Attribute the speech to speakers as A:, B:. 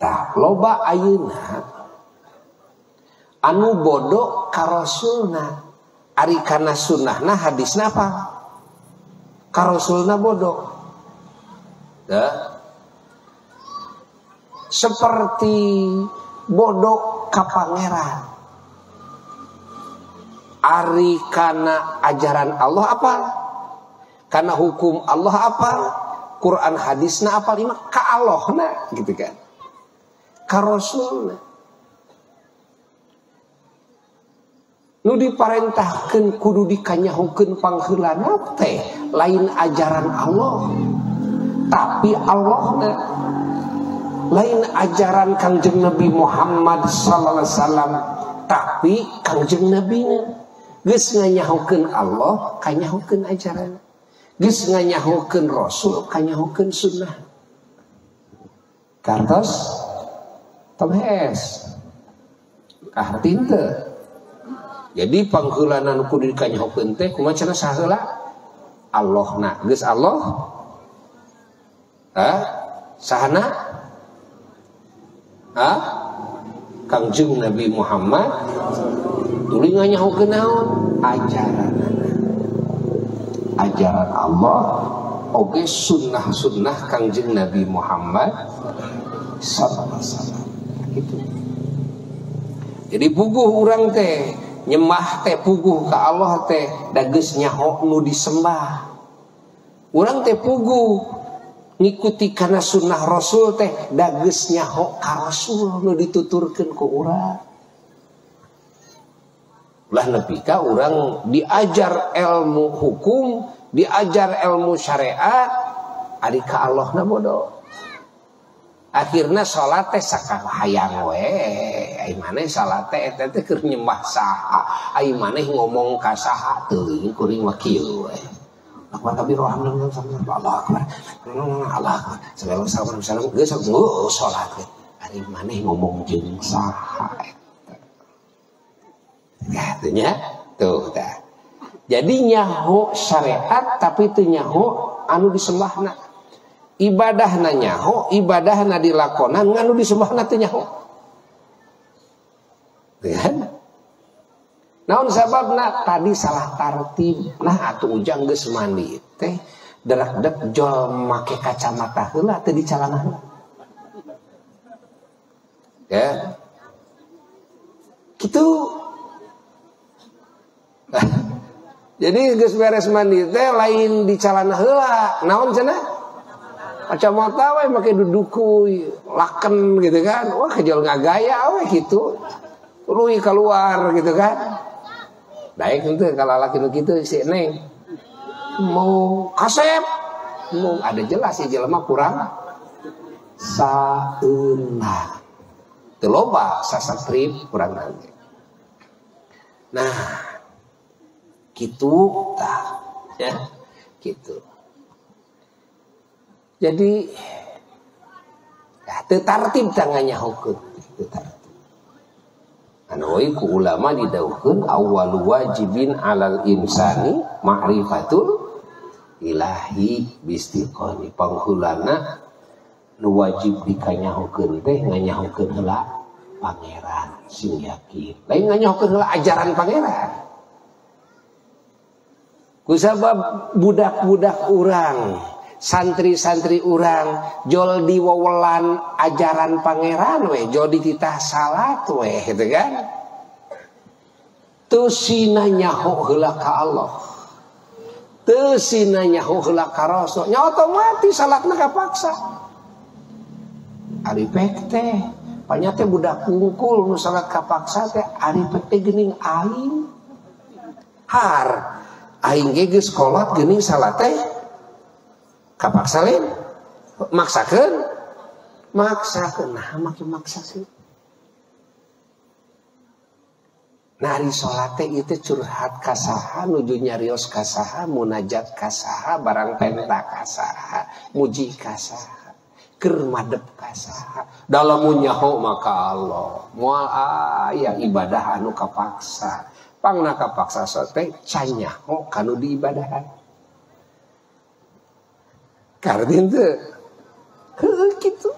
A: Tah loba ayeuna anu bodoh ka rasulna ari kana sunnahna hadisna apa? Ka rasulna bodoh. Tah. Seperti bodoh ka pangeran. Ari kana ajaran Allah apa? Kana hukum Allah apa? Quran hadisna apa lima ka Allahna gitu kan. Ka Rasulna. Nu diparentahkeun kudu dikanyahokeun pangheulana teh lain ajaran Allah. Tapi Allahna lain ajaran Kangjeng Nabi Muhammad sallallahu alaihi wasallam tapi Kangjeng Nabina geus nganyahokeun Allah kanyahokeun ajaran geus nganyahokeun Rasul kanyahokeun sunnah kartos tong hees kaharti teu. Jadi pangheulanan kudu dikanyahokeun teh kumaha cenah saheula Allahna geus Allah ha sahana ha Kangjeng Nabi Muhammad tuluy nganyahokeun naon ajaranana ajaran Allah oge sunnah-sunnah Kangjeng Nabi Muhammad sallallahu alaihi wasallam gitu. Jadi puguh urang teh nyembah teh puguh ka Allah teh da geus nyaho nu disembah. Urang teh puguh ngikuti kana sunnah Rasul teh da geus nyaho ka Rasul nu dituturkeun ku urang. Ulah nepi ka urang diajar ilmu hukum, diajar ilmu syariat, ari ka Allahna bodoh. Akhirna salat teh sakahayang we, ai maneh salat teh eta teh keur nyembah saha, ai maneh ngomong ka saha teuing kuring mah kieu we. Akbar kabir alhamdulillah Allah akbar. Allah akbar. Sallallahu alaihi wasallam geus salat teh. Ari maneh ngomong jeung saha eta. Katanya tuh tah. Jadi nyaho syariat tapi teu nyaho anu disembahna. Ibadahna nyaho, ibadahna dilakonan nganu disembahna teu nyaho. Kan? Naon sababna tadi salah tartib. Nah atuh ujang geus mandi teh derak-dek jol make kacamata heula teu dicalanana. Ya. Kitu. Jadi geus beres mandi teh lain dicalana heula. Naon cenah? Kacamata we make duduku laken gitu kan. Wah kejol ngagaya we gitu. Tuluy keluar gitu kan. Daek henteu kalau lalaki nu kitu si Neng. Mau kasep. Mau ada jelas si jelema kurang saeunah. Teu loba sasatrip kurang nanti. Nah, gitu tah ya gitu. Jadi ya, teu tartib tangannya hukum teu tartib. Anu we ku ulama didawuhkeun awwalu wajibin alal insani ma'rifatul ilahi bistiqoni. Pangheulana nu wajib dikanyahokeun teh nganyahokeun heula pangeran sing yakin. Lain nganyahokeun heula ajaran pangeran. Kusabab budak-budak urang, santri-santri urang jol diwewelan ajaran pangeran we, jol dititah salat we gitu kan. Teu sina nyaho heula ka Allah. Teu sina nyaho heula ka Rasul. Nya otomatis salatna kapaksa. Ari pek teh, panya teh budak kungkul nu salat kapaksa teh ari pek teh geuning aing. Har aing ge geus kolot geuning salat teh kapaksa lain maksakeun maksakeun nah make maksa sih. Nah ari salat teh ieu teh curhat ka saha nuju nyarios ka saha munajat ka saha barang penta ka saha muji ka saha keur madep ka saha dalam nyaho maka Allah moal aya ibadah anu kapaksa pangna kapaksa teh canyaho kanu diibadahan. Karena itu, gitu.